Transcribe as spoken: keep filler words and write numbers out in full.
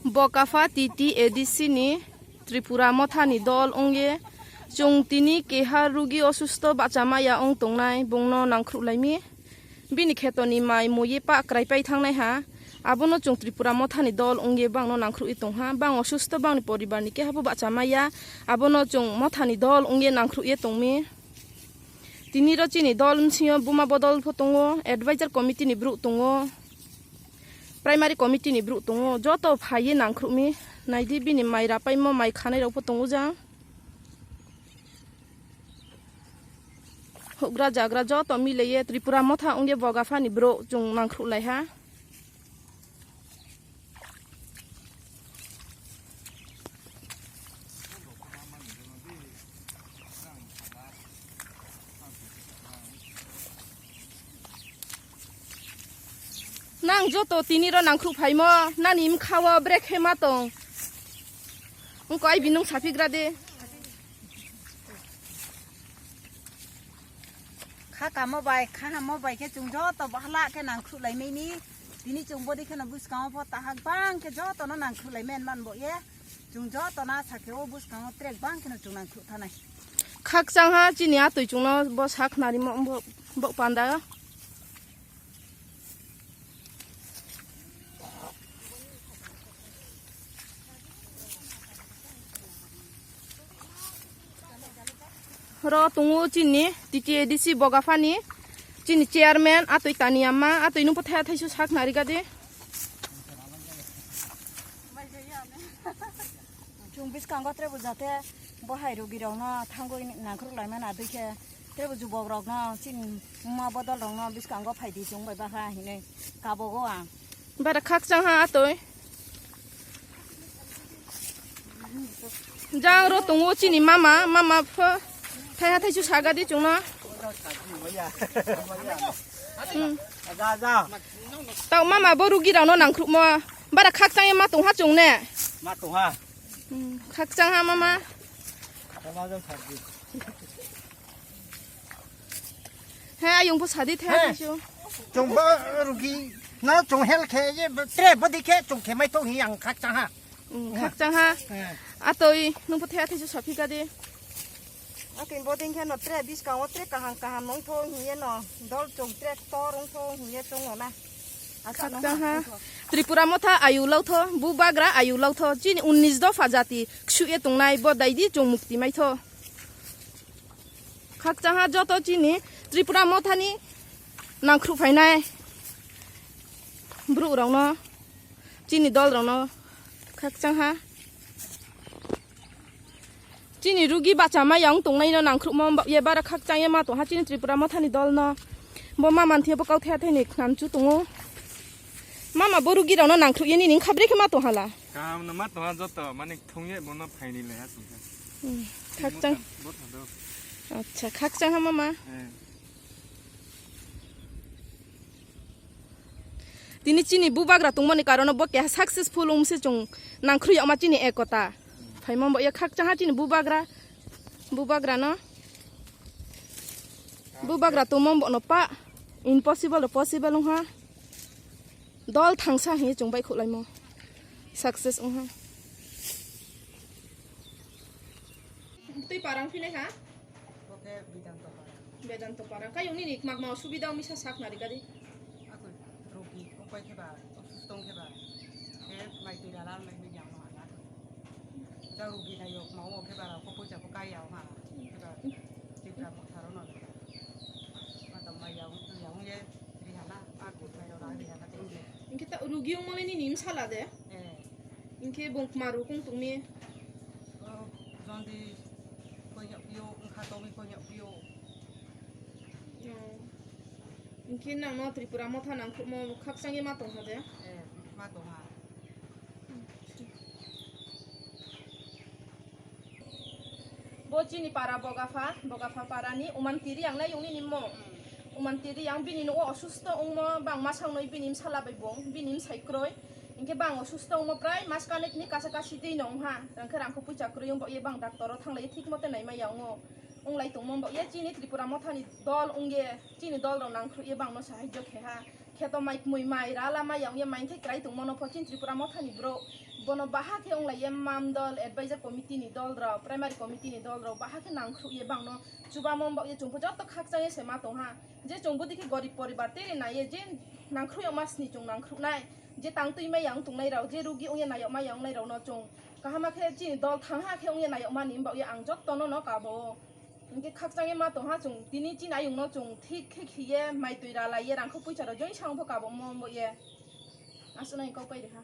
Bokapha T T A D C ni Tripura Motha ni dol wngwi chwng tini keha rugi osusto bacha maya wng tongnai, bongno nangkhruh laimi. Bini kheto ni mai muiwi pa kwrai pai thangnai ha. Abono chwng Tripura Motha ni dol wngwi bangno nangkhruhwi tong ha. Bang osusto, bangni poribar ni keha bo bacha maya. Abono chwng Motha ni dol wngwi nangkhruhwi tongmi. Tini ro chini dol bsing o buma bodol pho tongo, advisor committee ni brouh tongo, primary committee ni brouh tongo, joto phaiwi nangkhruhmi. Naidi bini mai rapaimo, mai khanai rok pho tongo jang. Hugra jagra joto milaiye Tripura Motha wngye Bokapha ni brouh chwng nangkhruh lai ha. Nang joto tini ro nangkhruh phaimo, nani mkha o brekhe ma tong. Wngkha ai binung saphigra de. Kha kamo bai, kha hamo bai khe chwng joto bahala khe nangkhruh lai mani. Tini chwng bodi kheno bwskango pho tahak bang khe joto no nangkhruh lai man man bo ye. Chwng joto na sakhe o bwskango trek bang kheno chwng nangkhruh thanai. Khakchang ha chini atwi chwngno bo sak narimo bo, bo panda. Ro tongo chini T T A D C Bokapha ni chini chairman atwi tani ama atwi nung pathai athai su sak nari gadi. Chwng bwskango tere bo jate bo hai rugi rok no thangwi nangkhruh lai mani adui khe tere bo jubok rok no chini ma bodol rok no bwskango phaidi chwng bai baha hinwi kabogo ang. Bara khakchang ha atoi. Jang ro tongo chini mama, mama pho thaiha thaisu sagadi chwngno. Hmm. Tao mama bo rugi rok no nangkhrukmo. Bara khakchang ma tongha chwng ne. Ma tongha. Hmm. Khakchang ha mama. He, ayung pho sadi the, he, taisu. Chwng bo rugi no chwng hel khe ye tre bodi khe chwng khe mai thok hi ang khakchang ha. Hmm, khakchang ha. He. Atoi nung pho the, taisu saphi ka de. Atoi bodi khe no tre biskango tre kaham kaham nung thok hi ye no. Dol chwng tre tor ung thok hi ye chwng na. Khakchang ha. Tripura Motha ayu lautho, bubagra ayu lautho, chini unnish dopha jati ksuye tongnai bo daidi chwng mukti maitho. Khakchang ha joto chini Tripura Mothani nangkhruh phainai brouh rokno, chini dol rokno khakchang ha. Chini rugi bacha ma yang tongnai no nangkhrukma wng bak ye bara khakchang ye ma tongha chini Tripura Mothani dol no. Bo ma manthiya bo kau thaya thani khnam chu tongo. Mama bo rugi rok no nangkhruk ye nini khabri khe ma tongha la. Kaham no ma tongha joto mani thung ye bono phaini le ha sungkha. Hmm, khakchang. Bo tha do. Acha, khakchang ha mama. Eh. Tini chini bubagra tongmani karono bo keha successful wngse chwng nangkhrui yama chini ekota. Phaima bo ya khakchang ha chini bubagra, bubagra no. Bubagra tongma bo no pa impossible ro possible wngha. Dol thangsa hi chwng bai khulaimo. Success wngha. Twi parang philai ha? Oke, Vedanta Parang. Vedanta Parang. Kayung nini kmakma subida wngmi sa sak nari gadi. Ako rogi, opai khe ba, osusto wng khe ba. Khe mai twi rala, mai mui yang no hala. Ja rogi na yok ma o khe ba, ko poisa ko kai ya ha. Khe ba, Tipra Motha ro no. Ma tong mai yang, yang ye ri hala, a kut mai ro ri hala te. Hingke ta rogi wngmale nini msala de? Eh. Hingke bung kma rukung tongmi? Oh, jaundice koi ya pio, wngkha tongwi koi ya pio. Oh. Hingke nangno Tripura Motha nangkhukmo khakchangye ma tongkha de? Eh, ma tongha. Bo chini para Bogapha, Bogapha para ni Umantiri ang nai yung nini mo. Umantiri ang bini no osusto ungmo bang masang noi bini msala bai bong, bini msai kroi. Hingke bang osusto wngmo prai mas kanek ni kasa kasi dei no wngha. Hingke rang kho puisa kwrwi wngbo ye bang doctor o thanglai thik mote naima ya wngo. Wnglai tongmo wngbo ye chini Tripura Motha ni dol wngye chini dol rok nangkhru ye bang no sahajyo khe ha. Kheto mai kmui mai rala mai ya wngya mai khe kwrai tongmano pho chini Tripura mothani borok. Bono baha khe wnglaye mam dol, advisor committee ni dol rok, primary committee ni dol rok baha khe nangkhruh ye bangno chubamo wng bak ye chwng pho joto khakchang ye se ma tongha. Je chwng bwdikhe gorib poribar teri naiye je nangkhruh yokma sni chwng nangkhruh nai. Je tang twi mai ya wng tongnai rok, je rugi wngya nayok mai ya wngnai rok no chwng kahama khe chini dol thangha khe wngya nayok mani wng bak ye ang joto no no kabo. Hingke khakchangye ma tongha chwng tini chini ayungno chwng thik khe khiye mai twi ralaiye rangkho puisa rok joi sangpho kabokmo wngbo ye. Aswkno hingkhe kok pai reha.